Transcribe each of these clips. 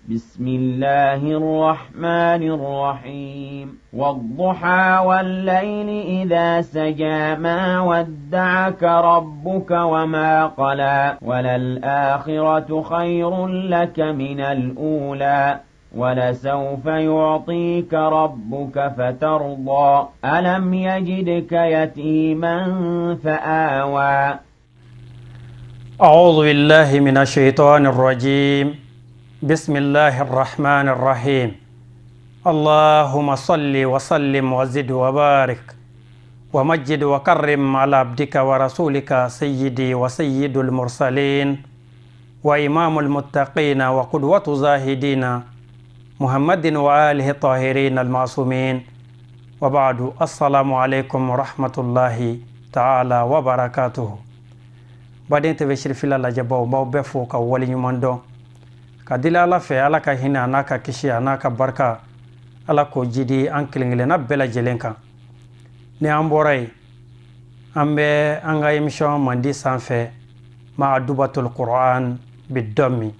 بسم الله الرحمن الرحيم. والضحى والليل إذا سجى، ما ودعك ربك وما قلى، وللآخرة خير لك من الأولى، ولسوف يعطيك ربك فترضى. ألم يجدك يتيما فآوى. أعوذ بالله من الشيطان الرجيم. بسم الله الرحمن الرحيم. اللهم صل وسلم وزد وبارك ومجد وكرم على عبدك ورسولك سيدي وسيد المرسلين وإمام المتقين وقدوة زاهدين محمد وآله الطاهرين المعصومين، وبعد، السلام عليكم ورحمة الله تعالى وبركاته. Baden TV Sirifila lajɛbaw, b'aw bɛɛ fo ka waleɲuman dɔn ka deli Ala fɛ, Ala ka hinɛ a n'a ka kisi a n'a ka barika, Ala k'o jidi an kelen kelenna bɛɛ lajɛlen kan. Ni an bɔra yen, an bɛ an ka émission mandi sanfɛ, Ma'adubatul Quran bidɔmi,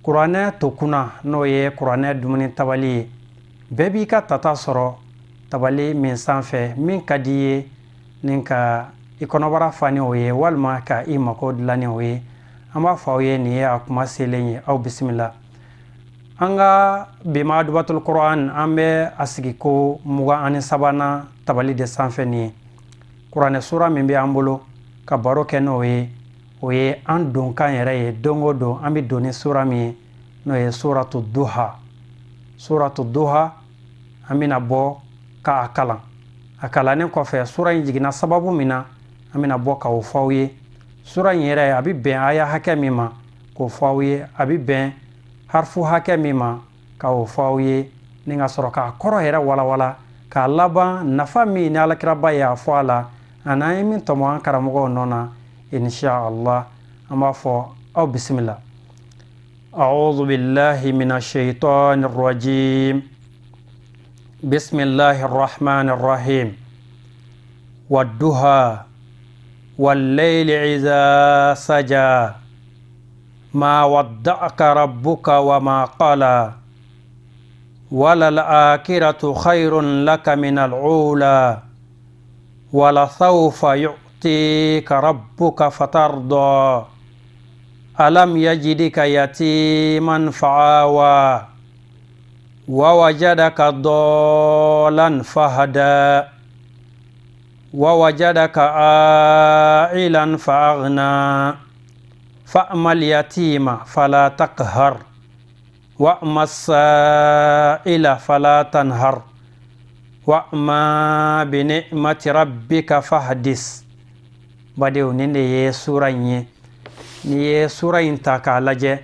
kuranɛ to kunna, n'o ye kuranɛ dumuni tabali ye. Bɛɛ b'i ka tata sɔrɔ tabali min sanfɛ, min ka di ye ni ka i kɔnɔbara fa ni o ye, walima ka i mako dilan ni o ye. An b'a fɔ aw ye, nin ye a kuma selen ye, aw bisimila. An ka bi Ma'adubatul Quran, an bɛ a sigi ko 23nan tabali de sanfɛ. Nin ye kuranɛ sura min bɛ an bolo ka baro kɛ, n'o ye, o ye an donkan yɛrɛ ye. Don o don an bɛ don ni sura min ye, n'o ye Suratu Duha. Suratu Duha, an bɛna bɔ k'a kalan. A kalannen kɔfɛ, sura in jiginna sababu min na, an bɛna bɔ k'o fɔ aw ye. Sura in yɛrɛ, a bɛ bɛn aya hakɛ min ma, k'o fɔ aw ye. A bɛ bɛn harfu hakɛ min ma, k'o fɔ aw ye, ni ka sɔrɔ k'a kɔrɔ yɛrɛ walawala, k'a laban nafa min ni Alakiraba y'a fɔ a la, ani an ye min tɔmɔ an karamɔgɔw nɔ na, insha Allah. An b'a fɔ aw bisimila. أعوذ بالله من الشيطان الرجيم. بسم الله الرحمن الرحيم. والضحى والليل إذا سجى، ما ودعك ربك وما قلى، وللآخرة خير لك من الأولى، ولسوف يعطيك ربك فترضى. ألم يجدك يتيما فآوى، ووجدك ضالا فهدى، ووجدك عائلا فأغنى. فأما اليتيم فلا تقهر، وأما السائل فلا تنهر، وأما بنعمة ربك فحدث. Badenw, nin de ye sura in ye. N'i ye sura in ta k'a lajɛ,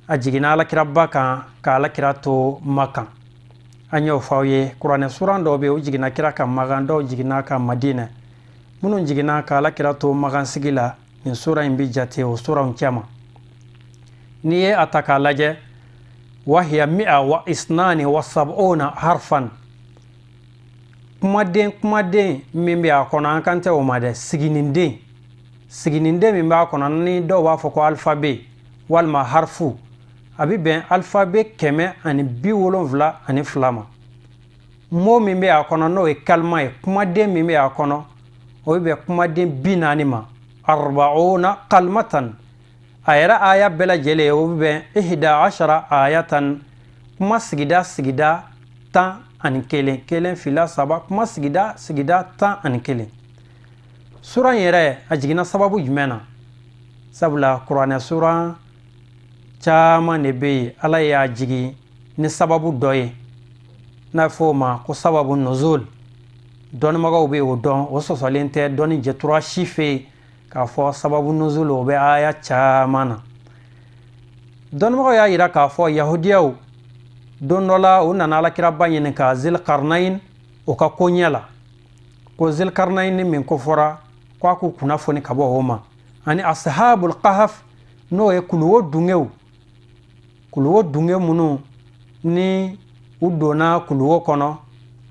a jiginna Alakiraba kan ka Alakira to Makan. An y'o fɔ aw ye, kuranɛ suran dɔw bɛ yen, o jiginna kira kan Makan, dɔw jiginna kan Madinɛ. Minnu jiginna ka Alakira to Makan sigi la, nin sura in bɛ jate o suranw cɛma. N'i ye a ta k'a lajɛ, وهي 172 حرفا. Kumaden min bɛ a kɔnɔ, an kan tɛ o ma dɛ, siginiden min b'a kɔnɔ, ni dɔw b'a fɔ ko alphabet walima harfu, a bɛ bɛn alphabet 172 ma. Mot min bɛ a kɔnɔ, n'o ye kalima ye, kumaden min bɛ a kɔnɔ, o bɛ bɛn kumaden 40 ma, 40 كلمة. A yɛrɛ aya bɛɛ lajɛlen, o bɛ bɛn 11 آية, kuma sigida 11, kelen, fila, saba, kuma sigida 11. Sura in yɛrɛ, a jiginna sababu jumɛn na? Sabula kuranɛ suran caman de bɛ yen, Ala y'a jigin ni sababu dɔ ye, n'a fɔ o ma ko sababu nuzul. Dɔnnibagaw bɛ o dɔn, o sɔsɔlen tɛ dɔnni jɛtura si fɛ yen k'a fɔ sababu nuzul, o bɛ aya caman na. Dɔnnibagaw y'a yira k'a fɔ yahudiyaw, don dɔ la, u nana Alakiraba ɲininka Zilkarnayin o ka koɲɛ la, ko Zilkarnayin min ko fɔra ko a k'u kunnafoni ka bɔ o ma, ani Ashabul Kahaf, n'o ye kuluwo dungew, kuluwo dunge minnu ni u donna kuluwo kɔnɔ,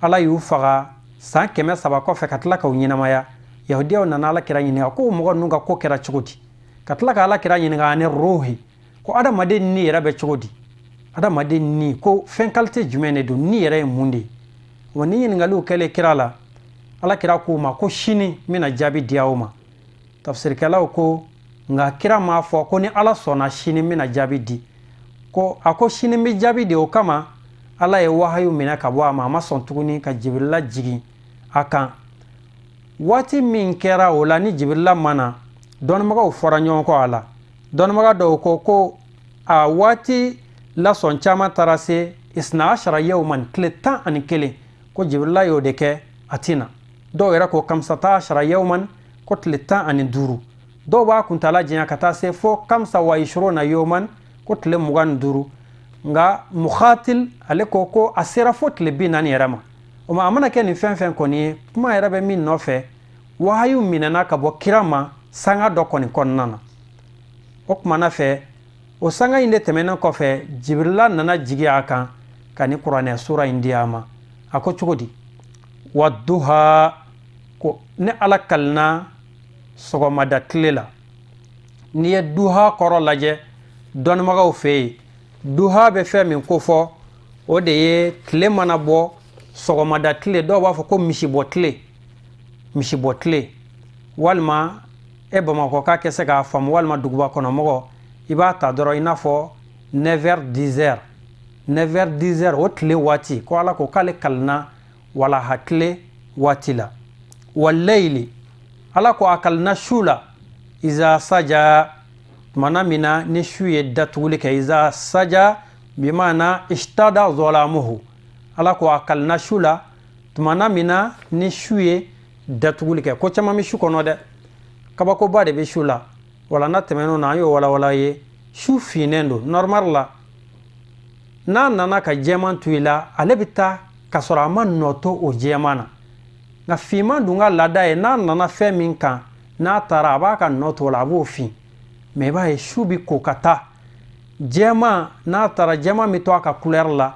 Ala y'u faga san 300 kɔfɛ ka tila k'u ɲɛnamaya. Yahudiyaw nana Ala kira ɲininka ko mɔgɔ ninnu ka ko kɛra cogo di, ka tila ka Ala kira ɲininka ani rohi. Ko adamaden ni yɛrɛ bɛ cogo di? Adamaden ni ko fɛn qualité jumɛn de don? Ni yɛrɛ ye mun de ye? Wa ni ɲininkaliw kɛlen kira la, Ala kira k'u ma ko sini n bɛna jaabi di aw ma. Tafsirikɛlaw ko nka kira m'a fɔ ko ni Ala sɔnna sini n bɛna jaabi di. Ko a ko sini n bɛ jaabi di, o kama Ala ye wahayu minɛ ka bɔ a ma. A ma sɔn tuguni ka Jibirila jigin a kan. Waati min kɛra o la ni Jibirila ma na, dɔnnibagaw fɔra ɲɔgɔn kɔ a la. Dɔnnibaga dɔw ko ko a waati lasɔn caman taara se isna ashara yawman, tile 11, ko Jibirila y'o de kɛ a ti na. Dɔw yɛrɛ ko kamsata ashara yawman, ko tile 15. Dɔw b'a kuntala janya ka taa se fo kamsa wa ishiruna yawman, ko tile 25. Nka Mukhatil ale ko ko a sera fo tile 40 yɛrɛ ma. O ma, a mana kɛ nin fɛn fɛn kɔni ye, kuma yɛrɛ bɛ min nɔfɛ, wahayu minɛna ka bɔ kira ma sanga dɔ kɔni kɔnɔna na. O kumana fɛ, o sanga in de tɛmɛnen kɔfɛ, Jibirila nana jigi a kan ka ni kuranɛ sura in di a ma. A ko cogo di? Waduha, ko ne Ala kalina sɔgɔmada tile la. N'i ye duha kɔrɔ lajɛ dɔnnibagaw fɛ yen, duha bɛ fɛn min kofɔ, o de ye tile mana bɔ sɔgɔmada tile. Dɔw b'a fɔ ko misibɔ tile, misibɔ tile, walima e Bamakɔ k'a kɛ se k'a faamu, walima duguba kɔnɔmɔgɔ, i b'a ta dɔrɔn i n'a fɔ 9h 10h, 9h 10h, o tile waati. Ko Ala ko k'ale kalina walaha tile waati la. Walayili, Ala ko a kalina su la. Iza saja, tumana min na ni su ye datuguli kɛ. Iza saja bimana istada zolamuhu. Ala ko a kalina su la tumana min na ni su ye datuguli kɛ. Ko caman bɛ su kɔnɔ dɛ, kabakoba de bɛ su la. Wala n'a tɛmɛn'o na, an y'o walawala ye. Su finnen don normal la, n'a nana ka jɛman to i la, ale bɛ taa ka sɔrɔ a ma nɔ to o jɛman na. Nka finman dun ka laada ye, n'a nana fɛn min kan, n'a taara, a b'a ka nɔ to o la, a b'o fin. Mais i b'a ye su bi ko ka taa jɛman, n'a taara, jɛman bɛ to a ka couleur la,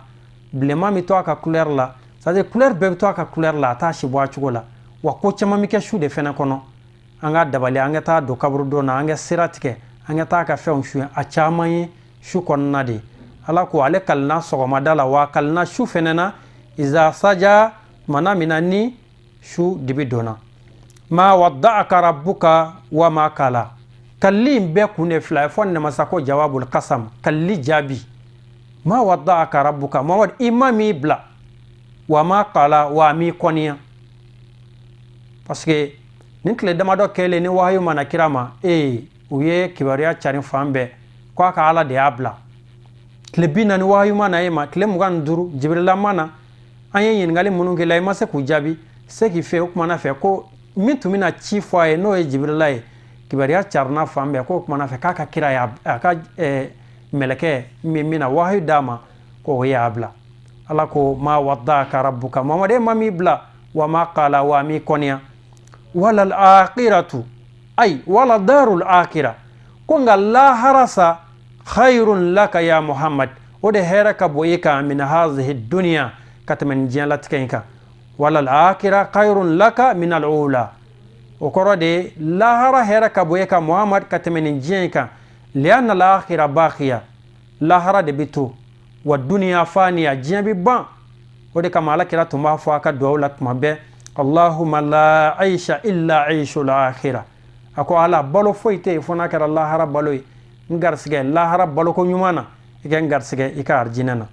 bilenman bɛ to a ka couleur la, c'est à dire couleur bɛɛ bɛ to a ka couleur la, a t'a si bɔ a cogo la. Wa ko caman bɛ kɛ su de fɛnɛ kɔnɔ. An ka dabali, an ka taa don kaburudon na, an ka sira tigɛ, an ka taa ka fɛnw suɲɛ, a caman ye su kɔnɔna de. Ala ko ale kalina sɔgɔmada la, wa a kalina su fɛnɛ na. Iza saja, tumana min na ni su dibi donna. Ma wadda'aka rabbuka wa ma kala. Kalili in bɛɛ kun de fila ye fɔ namasa ko jawabul kasam, kalili jaabi. Ma wadda'aka rabbuka, Muhamad, i ma m'i bila. Wa ma kala, wa m'i kɔniya. Parce que nin tile damadɔ kɛlen ni wahayu mana kira ma, ee, u ye kibaruya carin fan bɛɛ ko a ka Ala de y'a bila. Tile 40 wahayu ma na e ma, tile 25 Jibirila ma na. An ye ɲininkali minnu k'i la, i ma se k'u jaabi. Se k'i fɛ o kumana fɛ ko min tun bɛna ci fɔ a ye, n'o ye Jibirila ye, kibaruya carina fan bɛɛ k'o kumana fɛ k'a ka kira y'a a ka mɛlɛkɛ min bɛna wahayu d'a ma, k'o y'a bila. Ala ko ma wadda'aka rabbuka, Muhamad, e ma m'i bila. Wa ma qala, wa m'i kɔniya. Wala al-akhiratu, ay wala darul akhira, ko nka lahara sa, khairun laka ya Muhammad, o de hɛrɛ ka bon i kan, min hazihi dunya, ka tɛmɛ nin diɲɛlatigɛ in kan. Wala al-akhira khairun laka min al-ula, o kɔrɔ de lahara hɛrɛ ka bon e kan Muhammad ka tɛmɛ nin diɲɛ in kan. Lianna al-akhira baqiya, lahara de bɛ to. Wa duniya faniya, diɲɛ bɛ ban. O de kama Ala kira tun b'a fɔ a ka duwawu la tuma bɛɛ: Allahumma la aisha illa aishul akhira. A ko Ala, balo foyi tɛ yen fo n'a kɛra lahara balo ye. N garisigɛ lahara baloko ɲuman na, i ka n garisigɛ i ka arijinɛ na.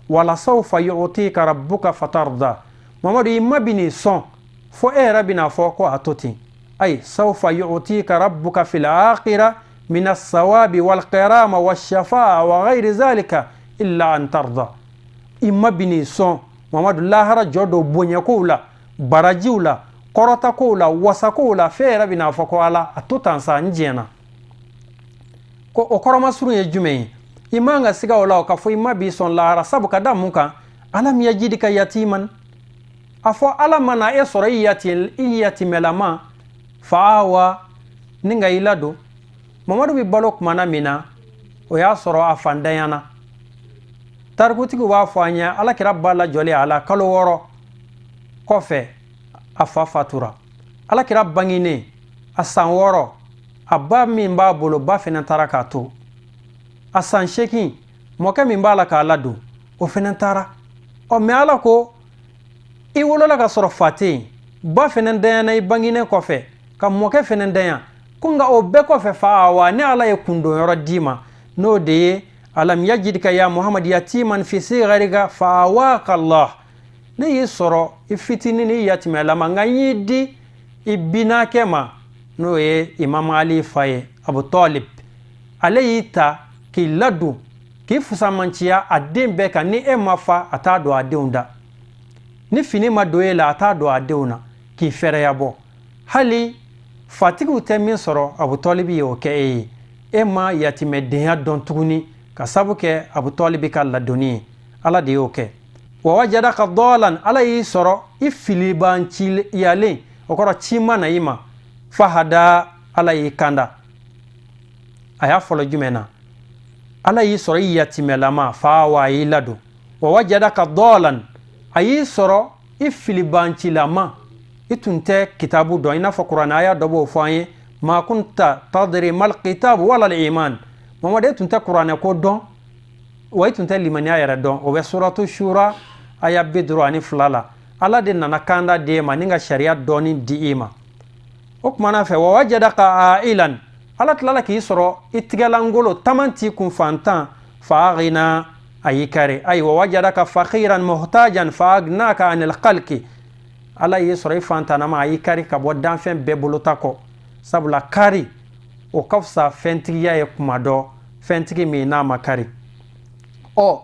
Wala sawfa yu'tika rabbuka fatarda. Mamadu, i ma bi nin sɔn fo e yɛrɛ bɛna fɔ ko a to ten. Ay sawfa yu'tika rabbuka fil akhira min as-sawabi wal karama wash-shafa'a wa ghayri zalika illa an tarda. I ma bi nin sɔn Mamadu, lahara jɔ dɔ bonyakow la, barajiw la, kɔrɔtakow la, wasakow la, f'e yɛrɛ bɛna fɔ ko Ala, a to tan sa, n diɲɛna. Ko o kɔrɔmasurun ye jumɛn ye? I man ka siga o la o ka fɔ i ma b'i sɔn lahara. Sabu ka da mun kan? Alam yajidika yatiman, a fɔ Ala mana e sɔrɔ i yatimɛlama, faawa, ni ka i ladon. Mamadu bɛ balo kumana min na, o y'a sɔrɔ a fandanyana. Tarikutigiw b'a fɔ an ye, Ala kira ba lajɔlen a la kalo 6 kɔfɛ, a fa fatura. Ala kira banginen a san 6, a ba min b'a bolo, ba fɛnɛ taara k'a to. A san 8, mɔkɛ min b'a la k'a ladon, o fɛnɛ taara. Ɔ, mɛ Ala ko i wolola ka sɔrɔ fa tɛ yen, ba fɛnɛ danyana i banginen kɔfɛ, ka mɔkɛ fɛnɛ danya ko. Nka o bɛɛ kɔfɛ, fa awa, ne Ala ye kundonyɔrɔ d'i ma, n'o de ye alam yajidika ya Muhammad yatiman fi sigarika fa awaka Allah. Ne y'i sɔrɔ i fitinin ni yatimɛlama, nka n y'i di i binakɛ ma, n'o ye Imam Ali fa ye, Abu Talib. Ale y'i ta k'i ladon, k'i fusamanciya a den bɛɛ kan. Ni e ma fa, a t'a don a denw da. Ni fini ma don e la, a t'a don a denw na, k'i fɛrɛya bɔ. Hali fatigiw tɛ min sɔrɔ, Abu Talibi ye o kɛ e ye. E ma yatimɛdenya dɔn tuguni ka sabu kɛ Abu Talibi ka ladonni ye. Ala de y'o kɛ. Wa wajadaka dɔlan, Ala y'i sɔrɔ i filibanciyalen, o kɔrɔ ci ma na i ma. Fahada, Ala y'i kanda. A y'a fɔlɔ jumɛn na? Ala y'i sɔrɔ i yatimɛlama, fa wa, a y'i ladon. Wa wajadaka dɔlan, a y'i sɔrɔ i filibancilama, i tun tɛ kitabu dɔn, i n'a fɔ Kuranɛ aya dɔ b'o fɔ an ye: ma kunta tadri mal kitabu wala al iman. Mamadu, e tun tɛ Kuranɛ ko dɔn, wa i tun tɛ limaniya yɛrɛ dɔn. O bɛ Suratu Shura aya 52 la. Ala de nana kanda d'e ma ni ka sariya dɔɔni di i ma. O kumana fɛ, wa wajadaka ailan, Ala tilala k'i sɔrɔ i tigɛlangolo, taman t'i kun, fantan. Fa aghina, a y'i kari. Ayi, wa wajadaka faqiran muhtajan fa agnaka anil khalqi. Ala y'i sɔrɔ i fantanama, a y'i kari ka bɔ danfɛn bɛɛ bolota kɔ, sabula kari o ka fisa fɛntigiya ye kuma dɔ, fɛntigi min n'a ma kari. Ɔ,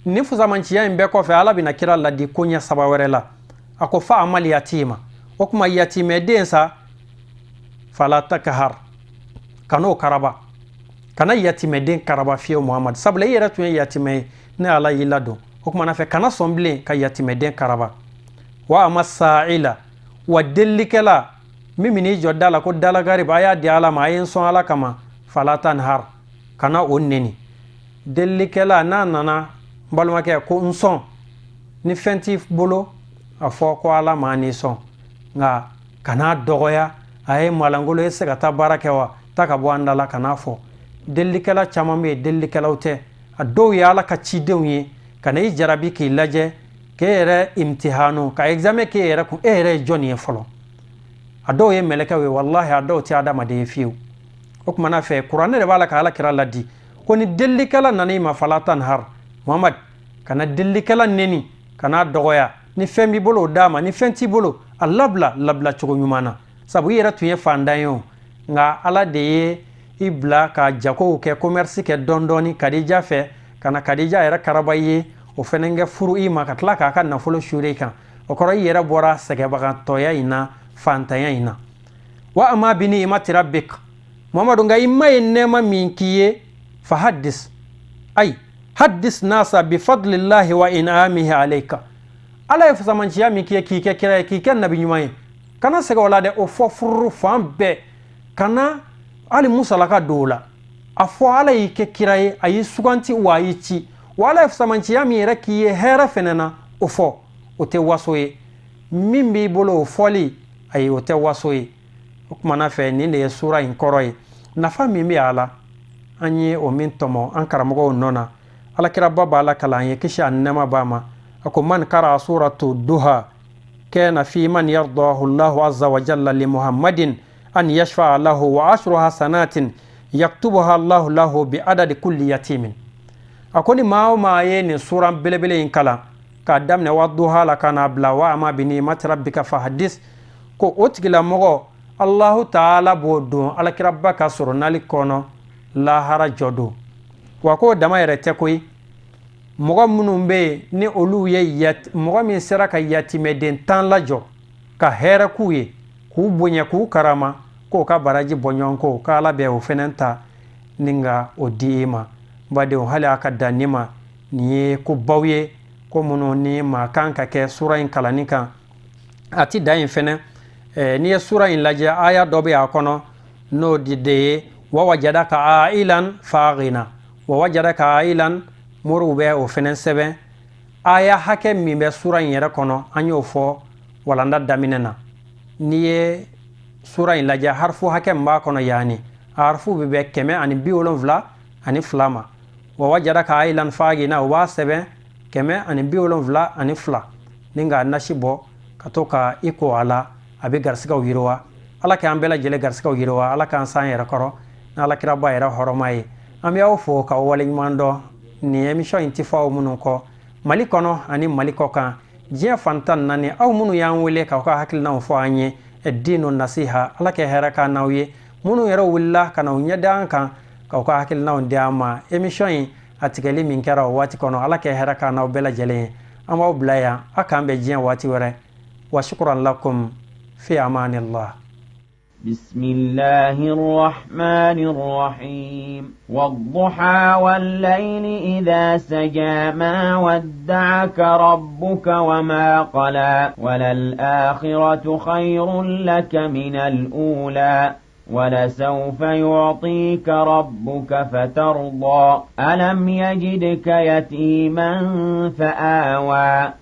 ni fusamanciya in bɛɛ kɔfɛ, Ala bɛna kira ladi ko ɲɛ saba wɛrɛ la. A ko fa amal yatima, o kuma yatimɛden sa, fala takahar, kan'o karaba, kana yatimɛden karaba fiyewu, Muhamad, sabula i yɛrɛ tun ye yatimɛ ye, ne Ala y'i ladon. O kumana fɛ, kana sɔn bilen ka yatimɛden karaba. Wa ama sa'ila, wa delilikɛla min min'i jɔ da la ko dalagariba, a y'a di Ala ma, a ye n sɔn Ala kama, fala tanhar, kana o neni. Delilikɛla n'a nana, n balimakɛ, ko n sɔn, ni fɛn t'i bolo, a fɔ ko Ala ma n'i sɔn, nka kan'a dɔgɔya. A ye malangolo, e se ka taa baara kɛ wa, ta ka bɔ an da la. Kan'a fɔ. Delilikɛla caman bɛ yen, delilikɛlaw tɛ, a dɔw ye Ala ka cidenw ye ka na i jarabi k'i lajɛ, k'e yɛrɛ imtihanu, ka examen k'e yɛrɛ kun, e yɛrɛ ye jɔnni ye fɔlɔ. A dɔw ye mɛlɛkɛw ye, walahi, a dɔw tɛ adamaden ye fiyewu. O kumana fɛ, Kuranɛ de b'a la ka Ala kira ladi ko ni delilikɛla nana i ma, fala tanhar, Muhamad, kana delilikɛla neni, kana dɔgɔya. Ni fɛn b'i bolo, o d'a ma. Ni fɛn t'i bolo, a labila labila cogo ɲuman na, sabu i yɛrɛ tun ye fandan ye o, nka Ala de ye i bila ka jagow kɛ, commerce kɛ dɔɔni dɔɔni. Kadija fɛ ka na Kadija yɛrɛ karaba i ye, o fɛnɛ kɛ furu i ma, ka tila k'a ka nafolo suure i kan. O kɔrɔ, i yɛrɛ bɔra sɛgɛbagatɔya in na, fantanya in na. Wa ama bi ni'mati rabbik, Muhamadu, nka i ma ye nɛɛma min k'i ye, fa haddis, ay haddis nasa bi fadlillahi wa in'amihi alayka. Ala ye fasamanciya min k'i ye, k'i kɛ kira ye, k'i kɛ nabi ɲuman ye, kana sɛgɛ o la dɛ, o fɔ fururu fan bɛɛ, kana hali musalaka don o la. A fɔ Ala y'i kɛ kira ye, a y'i suganti, wa a y'i ci, wa Ala ye fasamanciya min yɛrɛ k'i ye hɛrɛ fɛnɛ na, o fɔ. O tɛ waso ye. Min b'i bolo, o fɔli, ayi, o tɛ waso ye. O kumana fɛ, nin de ye sura in kɔrɔ ye. Nafa min bɛ a la, an ye o min tɔmɔ an karamɔgɔw nɔ na, Alakiraba b'a la kalan an ye, kisi a nɛɛma b'a ma. A ko man kara suratu duha kana fi man yardahu Allahu azza wa jalla li Muhammadin an yashfa'a lahu wa ashru hasanatin yaktubuha Allahu lahu bi adadi kulli yatimin. A ko ni maa o maa ye nin suran belebele in kalan, k'a daminɛ wa duha la ka n'a bila wa ama bi ni'mati rabbika fa hadis, ko o tigilamɔgɔ, Allahu taala b'o don Alakiraba ka sɔrɔnali kɔnɔ lahara jɔ don. Wa k'o dama yɛrɛ tɛ koyi, mɔgɔ minnu bɛ yen ni olu ye, mɔgɔ min sera ka yatimɛden 10 lajɔ ka hɛrɛ k'u ye, k'u bonya, k'u karama, k'o ka baraji bɔ ɲɔgɔn kɔ, k'Ala bɛ o fɛnɛ ta ni ka o di i ma. N badenw, hali a ka dan nin ma, nin ye ko baw ye, ko minnu ni maa kan ka kɛ sura in kalanni kan. A ti dan yen fɛnɛ. N'i ye sura in lajɛ, aya dɔ bɛ a kɔnɔ, n'o de ye wa wajadaka ailan faghina. Wa wajadaka ailan, moriw bɛ o fɛnɛ sɛbɛn. Aya hakɛ min bɛ sura in yɛrɛ kɔnɔ, an y'o fɔ walanda daminɛ na. N'i ye sura in lajɛ, harifu hakɛ min b'a kɔnɔ, yaani a harifu bɛ bɛn 172 ma. Wa wajadaka ailan fagina, o b'a sɛbɛn 172 ni k'a nasi bɔ ka to ka i ko a la, a bɛ garisigɛw yiriwa. Ala k'an bɛɛ lajɛlen garisigɛw yiriwa, Ala k'an san yɛrɛ kɔrɔ n'Ala kiraba yɛrɛ hɔrɔma ye. An bɛ aw fo k'aw waleɲuman dɔn. Nin émission in ti fɔ aw minnu kɔ Mali kɔnɔ ani Mali kɔ kan, diɲɛ fan 14, aw minnu y'an wele k'aw ka hakilinaw fɔ an ye Dinu Nasiha, Ala kɛ hɛrɛ k'an n'aw ye. Minnu yɛrɛ wulila ka na u ɲɛ da an kan k'aw ka hakilinaw di an ma, émission in a tigɛli min kɛra o waati kɔnɔ, Ala kɛ hɛrɛ k'an n'aw bɛɛ lajɛlen ye. An b'aw bila yan, a k'an bɛn diɲɛ waati wɛrɛ. Wa shukran lakum, fi amanillah. بسم الله الرحمن الرحيم. والضحى والليل إذا سجى، ما ودعك ربك وما قلى، وللآخرة خير لك من الأولى، ولسوف يعطيك ربك فترضى. ألم يجدك يتيما فآوى.